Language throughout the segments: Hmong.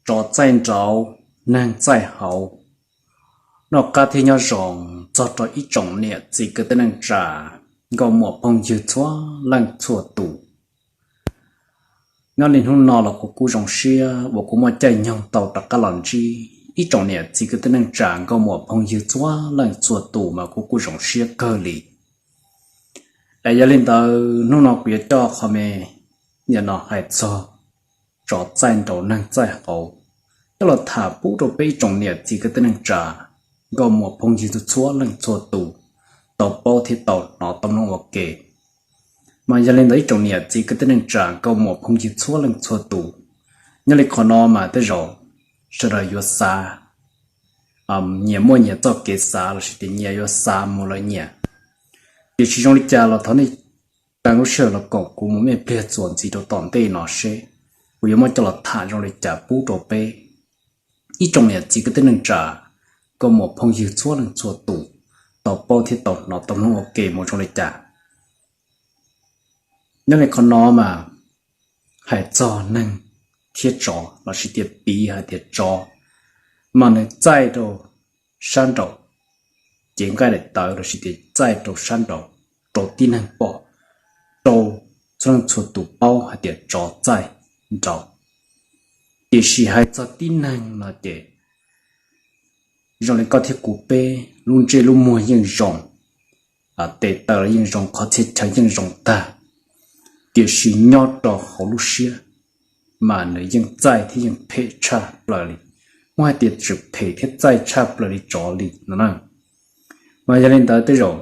tsov txaij nraud, neeg txaij hauv. Noj qab thiab nyob zoo txog rau ib tsoom niam txiv kwv tij neej tsa, nkauj muam phooj ywg txhua leej txhua tus. Nyob li hnub no los kuv kuj zoo siab uas kuv muaj caij nyoog tau rov qab los ntsib ib tsoom niam txiv kwv tij neej tsa, nkauj muam phooj ywg txhua leej txhua tus mas kuv kuj zoo siab kawg li. Es yog li ntawd hnub no kuv yuav coj qhov me nyuam no hais txog tsov txaij nraud neeg txaij hauv coj los tham pub rau peb ib tsoom niam txiv kwv tij neej tsa, nkauj muam phooj ywg txhua leej txhua tus tau paub thiab tau hnov tau mloog ua ke. Mas yog li ntawd ib tsoom niam txiv kwv tij neej tsa, nkauj muam phooj ywg txhua leej txhua tus, nyob li qhov no mas tej zaum sawv daws yuav xav, nyias muaj nyias txoj kev xav lossis tias nyias yuav xav mus lawm nyias. Tiam sis zoo li cas los thov nej tau lub sij hawm los koom kuv mus me pliag txuas ntxiv rau tom ntej no seb kuv yuav muab coj los tham zoo li cas pub rau peb ib tsoom niam txiv kwv tij neej tsa, nkauj muam phooj ywg txhua leej txhua tus tau paub thiab tau hnov tau mloog ua ke mus zoo li cas. Nyob li qhov no mas hais txog neeg thiab tsov lossis tias piv hais tias tsov, mas nws txaij rau sab nraum cev nqaij daim tawv lossis tias txaij rau sab nraud rau tib neeg pom, rau txhua leej txhua tus paub hais tias tsov txaij nraud. Tiam sis hais txog tib neeg no ces zoo li koj thiab kuv peb lub ntsej lub muag yeej zoo, tes taw los yeej zoo, qhov txhia chaw yeej zoo tag, tiam sis nyob rau hauv lub siab mas nws yeej txaij thiab yeej phem tshaj plaws li. Muab hais tias tseem phem thiab txaij tshaj plaws li tsov li no na. Mas yog li ntawd tej zaum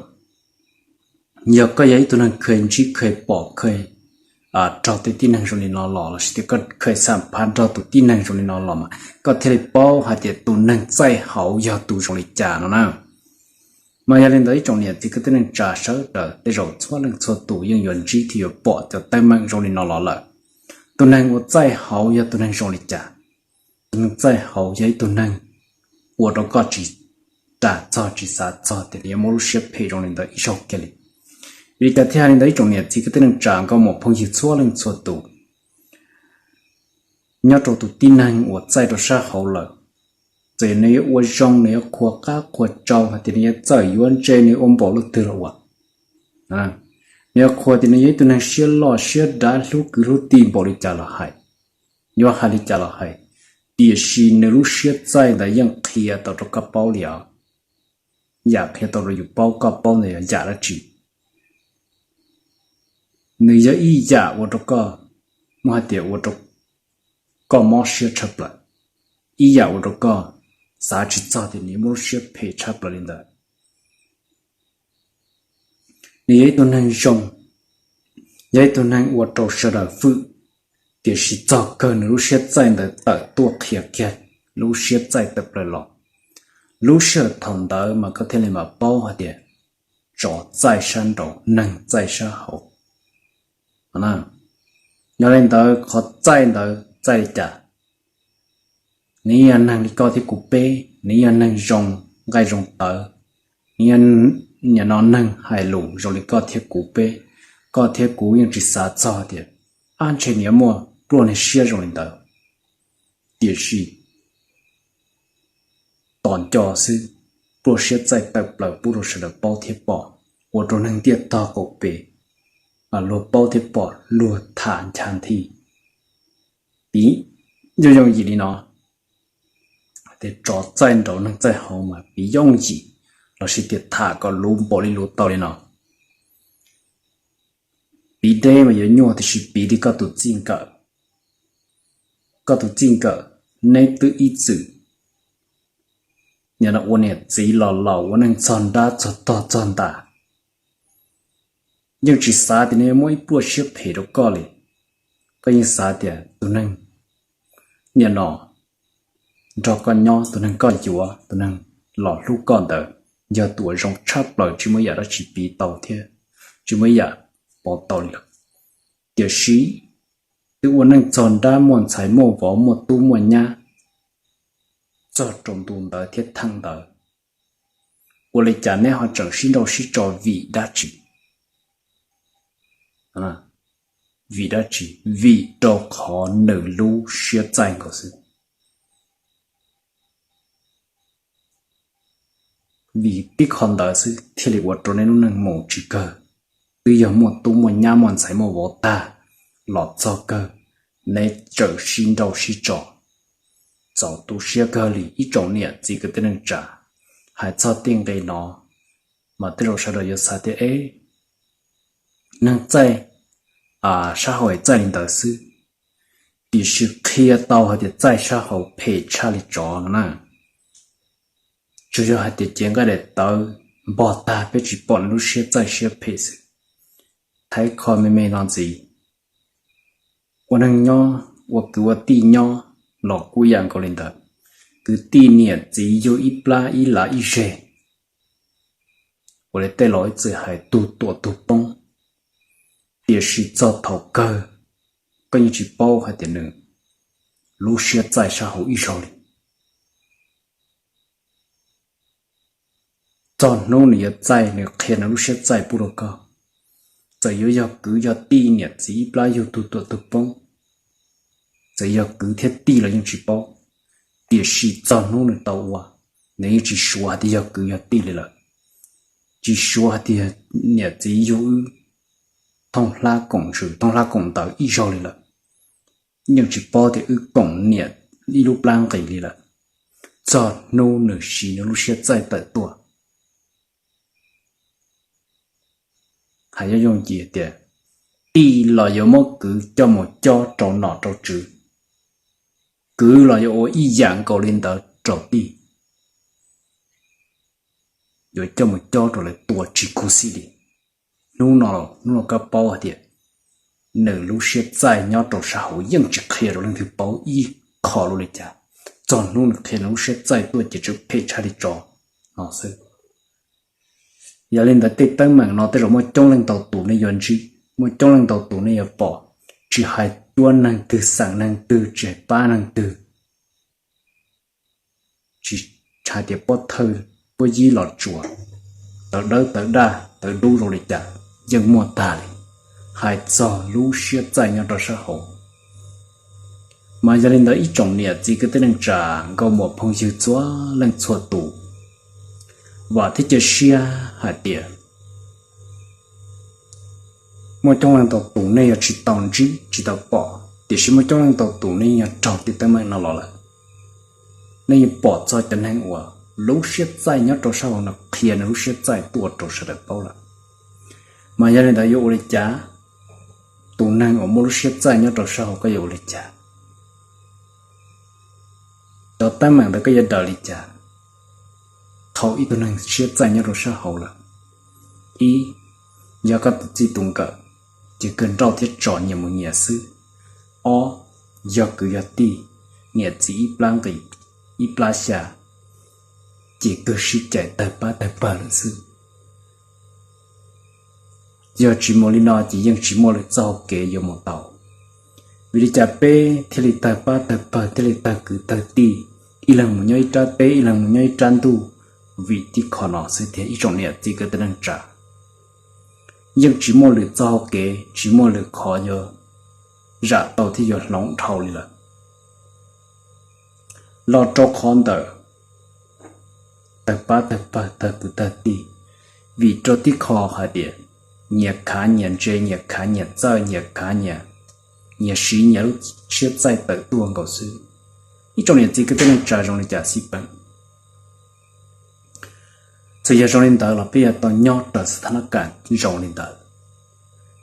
yog koj yog ib tug neeg kheev ntsib kheev pom kheev raug tej tib neeg zoo li no los lossis tias koj kheev xam phaj nrog tus tib neeg zoo li no los mas koj thiaj li paub hais tias tus neeg txaij hauv yog tus zoo li cas no na. Mas yog li ntawd ib tsoom niam txiv kwv tij neej tsa sawv daws tej zaum txhua leej txhua tus yeej yuav ntsib thiab yuav pom cov teeb meem zoo li no los lawm. Tus neeg uas txaij hauv yog tus neeg zoo li cas? Tus neeg txaij hauv yog ib tug neeg ua rau koj tsis ras txog tsis xav txog tias nws yuav muaj lub siab phem zoo li ntawd ib zaug kiag li. Vim li cas thiaj hais li ntawd ib tsoom niam txiv kwv tij neej tsa nkauj muam phooj ywg txhua leej txhua tus? Nyob rau tus tib neeg uas txaij rau sab hauv lawm, txawm nws yuav ua zoo, nws yuav qhuas qab qhuas tsau hais tias nws yuav txawj yuav ntse, nws yuav ua npaum li twg los ua, nws yuav qhuas tias nws yog ib tug neeg siab loj siab dav hlub kwv hlub tij npaum li cas los hais, yuav hais li cas los hais, tiam sis nws lub siab txaij ntawd yeej qhia tau rau koj paub li os. Yam qhia tau rau yus paub koj paub ntawd yog yam dab tsi? Nws yog ib yam ua rau koj, muab hais tias ua rau koj mob siab tshaj plaws, ib yam ua rau koj xav tsis txog tias nws muaj lub siab phem tshaj plaws li ntawd. Nws yog ib tug neeg zoo, yog ib tug neeg ua rau sawv daws fwm, tiam sis txog kawg nws lub siab txaij ntawd tawm tuaj qhia kiag lub siab txaij tawm plaws los. Lub sij hawm thaum ntawd mas koj thiaj li mam paub hais tias tsov txaij sab nraud, neeg txaij sab hauv. Yog li ntawd qhov txaij ntawd txaij li cas? Nws yog neeg li koj thiab kuv peb, nws yog neeg zoo nqaij zoo tawv, nws yog nim no neeg hais lus zoo li koj thiab kuv peb, koj thiab kuv yeej tsis xav txog tias ab ntshe nws yuav muaj pluaj niag siab zoo li ntawd. Tiam sis tos nco xwb, pluaj siab txaij tawm plaws pub rau sawv daws paub thiab pom, ua rau neeg ntiaj tog qaum pem luag paub thiab pom luag tham ncha nthi. Piv yooj yooj yim li no, tias tsov txaij nraud neeg txaij hauv mas piv yooj yim, lossis tias tham kom luv npaum li luv tau li no. Piv deb mas yuav nyuaj, tiam sis piv li koj tus txij nkawm, koj tus txij nkawm, neb twb ib txwm nim no ua niam txiv los laus ua neej txog nrab txog tog txog ntas, yeej tsis xav tias nws yuav muaj ib pluaj siab phem rau koj li. Koj yeej xav tias tus neeg nim no nrog koj nyob, tus neeg koj yuav, tus neeg los hlub koj ntawd yog tus uas zoo tshaj plaws, tsis muaj yam dab tsi piv tau thiab tsis muaj yam pov tau li lawm. Tiam sis twb ua neej txog nrab muaj ntxhais muaj vauv muaj tub muaj nyab txog rau ntu ntawd thiab theem ntawd, ua li cas neb ho tseem sib nrauj sib tso vim dab tsi? Vim dab tsi? Vim rau qhov nws lub siab txaij nkaus xwb. Vim tib qho ntawd xwb thiaj li ua rau neb lub neej mus tsis kawg. Twb yog muaj tub muaj nyab muaj ntxhais muaj vauv tag los txog kawg, neb tseem sib nrauj sib tso, txaus tu siab kawg li ib tsoom niam txiv kwv tij neej tsa. Hais txog tej nqe no mas tej zaum sawv daws yuav xav tias, eb, neeg txaij sab hauv es txaij li ntawd xwb, tiam sis qhia tau hais tias txaij sab hauv phem tshaj li tsov no na. Tsuas yog hais tias cev nqaij daim tawv npog tag peb tsis pom nws lub siab txaij siab phem xwb. Thaib qho me me no ntxiv, ua neeg nyob, ua kwv ua tij nyob los kuj ib yam nkaus li ntawd. Kwv tij niam txiv yug ib plab ib lav ib zeg, ua li tej laus ib txwm hais tug tuam tug poob, tiam sis txog thaum kawg koj yeej tsis paub hais tias nws lub siab txaij sab hauv ib zaug li. Txog hnub nws yuav txaij, nws qhia nws lub siab txaij pub rau koj. Txawm yuav yog kwv yog tij niam txiv ib plab yug tug tuam tug poob, txawm yog kwv thiab tij los yeej tsis paub, tiam sis txog hnub nws tau ua, nws yeej tsis suav hais tias yog kwv yog tij li lawm, tsis suav hais tias niam txiv yug wb thooj hlab koom ntsws thooj hlab koom ntawv ib zaug li lawm, yeej tsis paub tias wb koom niam ib lub plab nqis li lawm, txog hnub nws siv nws lub siab txaij tawm tuaj. Hais yooj yooj yim tias, tij los yuav muab kwv coj mus cob rau nom rau tswv, kwv los yuav ua ib yam nkaus li ntawd rau tij, yuav coj mus cob rau lawv tua tsis khuv xim li. Hnub no, hnub no koj paub hais tias nws lub siab txaij nyob rau sab hauv yeej tsis qhia rau leej twg paub ib qho li cas, txog hnub nws qhia nws lub siab txaij tuaj ces tseem phem tshaj li tsov no xwb. Yog li ntawd tej teeb meem no tej zaum muaj coob leej ntau tus nej yuav ntsib, muaj coob leej ntau tus nej yuav pom, tsis hais cuab neeg twg xeem neeg twg tsis hais pab neeg twg, tsis hais tias pob thawj pob yib los tsuas, tawv dawb tawv daj tawv dub zoo li cas, yeej muaj tag li. Hais txog lub siab txaij nyob rau sab hauv, mas yog li ntawd ib tsoom niam txiv kwv tij neej tsa nkauj muam phooj ywg txhua leej txhua tus, vam thiab cia siab hais tias muaj coob leej ntau tus nej yuav tsis tau ntsib tsis tau pom, tiam sis muaj coob leej ntau tus nej yeej yuav raug tej teeb meem no los lawm. Nej yeej pom txog cov neeg uas lub siab txaij nyob rau sab hauv no qhia nws lub siab txaij tuaj rau sawv daws paub lawm. Mas yog li ntawd yuav ua li cas? Tus neeg uas muaj lub siab txaij nyob rau sab hauv koj yuav ua li cas? Cov teeb meem ntawd koj yuav daws li cas thaum ib tug neeg siab txaij nyob rau sab hauv lawm? Ib, yog koj tus txij tus nkawm, ces kawg nrauj thiab tso nyias mus nyias xwb. Ob, yog kwv yog tij, niam txiv ib plab nqis ib plab xya, ces kawg sib cais tawg pab tawg pawg lawm xwb. Yog tsis mus li no ces yeej tsis muaj lwm txoj hau kev yuav mus tau. Vim li cas peb thiaj li tawg pab tawg pawg thiaj li tawg kwv tawg tij, ib leeg mus nyob ib rab teb ib leeg mus nyob ib rab ntuj? Vim tib qho no xwb tiag ib tsoom niam txiv kwv tij neej tsa. Yeej tsis muaj lwm txoj hau kev tsis muaj lwm qhov yuav zam tau thiab yuav hloov dhau li lawm. Los rau qhov ntawm tawg pab tawg pawg tawg kwv tawg tij, vim rau tib qho hais tias nyias khav nyias ntse nyias khav nyias txawj nyias khav nyias, nyias siv nyias lub siab txaij tawm tuaj nkaus xwb. Ib tsoom niam txiv kwv tij neej tsa zoo li cas xij peem, txawm yog zoo li ntawd los peb yuav tau nyob raws xab thab nab kam zoo li ntawd.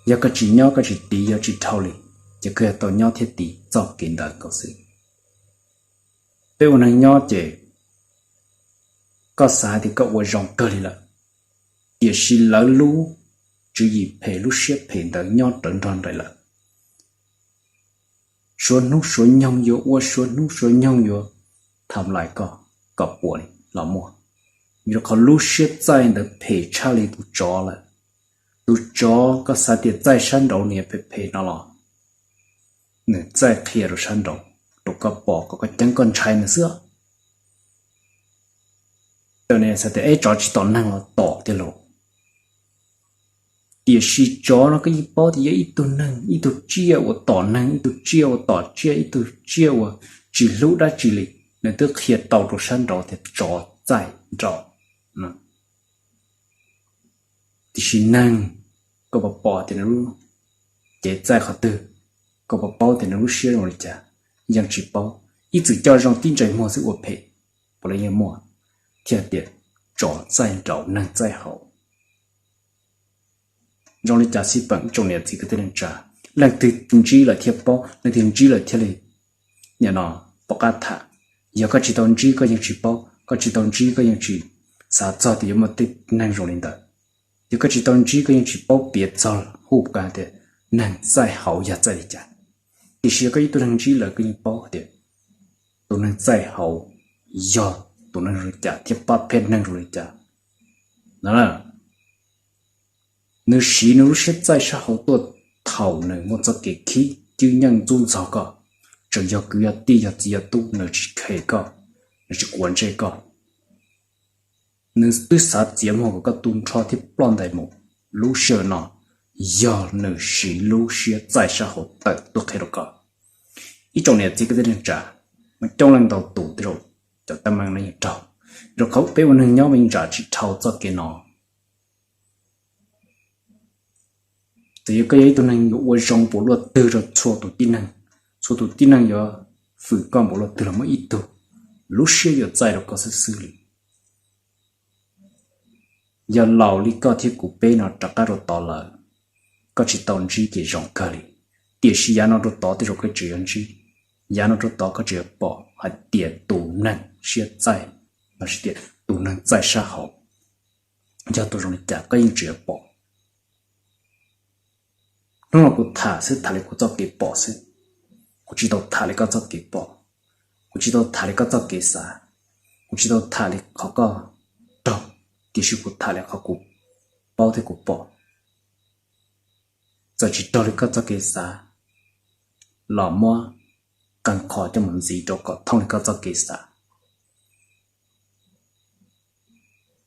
Yog koj tsis nyob koj tsis tiv yuav tsis dhau li, ces koj yuav tau nyob thiab tiv txoj kev ntawd nkaus xwb. Peb ua neeg nyob ces koj xav hais tias koj ua zoo kawg li lawm, tiam sis lawv lub tswv yim phem lub siab phem ntawd nyob rawv nrog nraim lawm. Suav hnub suav nyoog yuav ua suav hnub suav nyoog yuav tham lais koj kom puas li los muaj, vim rau qhov lub siab txaij ntawd phem tshaj li tus tsov lawm. Tus tsov koj xav tias txaij sab nraud nws yuav phem phem no los nws txaij qhia rau sab nraud rau koj pom kom koj ceeb koj ntshai nws xwb. Tawm ne xav tias eb tsov tsis tom neeg los tom tiag lauj. Tiam sis tsov no koj yeej paub tias yog ib tug neeg ib tug tsiaj uas tom neeg ib tug tsiaj uas tom tsiaj ib tug tsiaj uas tsis hlub dab tsi li, nws twb qhia tau rau sab nraud tias tsov txaij nraud. Tiam sis neeg, koj puas pom tias nws lub cev txaij qhov twg? Koj puas paub tias nws lub siab zoo li cas? Yeej tsis paub. Ib txwm coj zoo tib ntsais muag xwb ua phem, puav leej yeej muaj. Thiaj tias tsov txaij nraud neeg txaij hauv. Zoo li cas xij peem ib tsoom niam txiv kwv tij neej tsa, leej twg ntsib lawm thiaj paub, leej twg ntsib lawm thiaj li nim no pom qab tham. Yog koj tsis tau ntsib koj yeej tsis paub, koj tsis tau ntsib koj yeej tsis xav txog tias yuav muaj tej neeg zoo li ntawd. Yog koj tsis tau ntsib koj yeej tsis paub piav txog hu ka tias neeg txaij hauv yog txaij li cas. Tiam sis yog koj ib tug neeg ntsib lawm koj yeej paub tias tus neeg txaij hauv yog tus neeg zoo li cas thiab pab pheej neeg zoo li cas. No, nws siv nws lub siab txaij sab hauv tuaj thaum nws muaj txoj kev khib cwj nyeej ntxub ntxaug koj. Tseem yog kwv yog tij yog txiv yog tub nws tsis khe koj, nws tsis quav ntsej koj. Nws twb xav txiav muag kom koj tu nrho thiab ploj ntais mus. Lub sij hawm no yog nws siv lub siab txaij sab hauv tawm tuaj qhia rau koj. Ib tsoom niam txiv kwv tij neej tsa, mas coob leej ntau tus tej zaum cov teeb meem no yeej raug, rau qhov peb ua neeg nyob mas yeej zam tsis dhau txoj kev no. Txawm yog koj yog ib tug neeg yuav ua zoo npaum luaj twg rau txhua tus tib neeg, txhua tus tib neeg yuav fwm koj npaum luaj twg los muaj ib tug lub siab yuav txaij rau koj xwb xwb li. Yog laus li koj thiab kuv peb no rov qab rau tod lawm, koj tsis tau ntsib ces zoo kawg li. Tiam sis yav no rau tod tej zaum koj tseem yuav ntsib, yav no rau tod koj tseem yuav pom hais tias tus neeg siab txaij, lossis tias tus neeg txaij sab hauv yog tus zoo li cas koj yeej tseem yuav pom. Hnub no kuv tham xwb tham li kuv txoj kev pom xwb, kuv tsis tau tham li koj txoj kev pom, kuv tsis tau tham li koj txoj kev xav, kuv tsis tau tham li qhov koj raug, tiam sis kuv tham li qhov kuv paub thiab kuv pom. Txawm tsis raug li koj txoj kev xav los muab qee qho coj mus ntxiv rau kom thooj li koj txoj kev xav.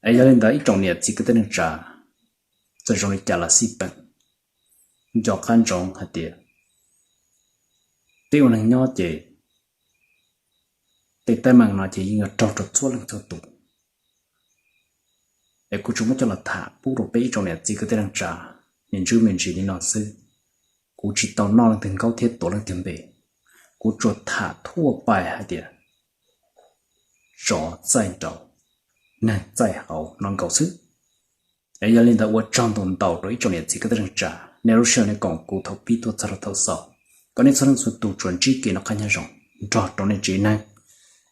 Es yog li ntawd ib tsoom niam txiv kwv tij neej tsa, txawm zoo li cas los xij peem, nco qab ntsoov hais tias peb ua neeg nyob ces tej teeb meem no ces yeej yuav raug rau txhua leej txhua tus. Es kuv tsuas muab coj los tham pub rau peb ib tsoom niam txiv kwv tij neej tsa me ntsis me ntsis li no xwb. Kuv tsis tau noj leej twg nkaub thiab tuav leej twg npe, kuv tsuas tham thuaj pais hais tias tsov txaij nraud, neeg txaij hauv no nkaus xwb. Es yog li ntawd ua tsaug ntau ntau rau ib tsoom niam txiv kwv tij neej tsa, nej lub sij hawm nej koom kuv thaum pib tuaj txog rau thaum xaus, kom nej txhua leej txhua tus tsuas ntsib kev noj qab nyob zoo nrog rau nej tsev neeg.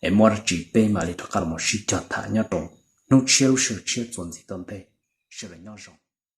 Es muaj dab tsi peb mam li rov qab los sib cog tham nyob rau hnub tshiab lub sij hawm tshiab txuas ntxiv tom ntej. Sawv daws nyob zoo.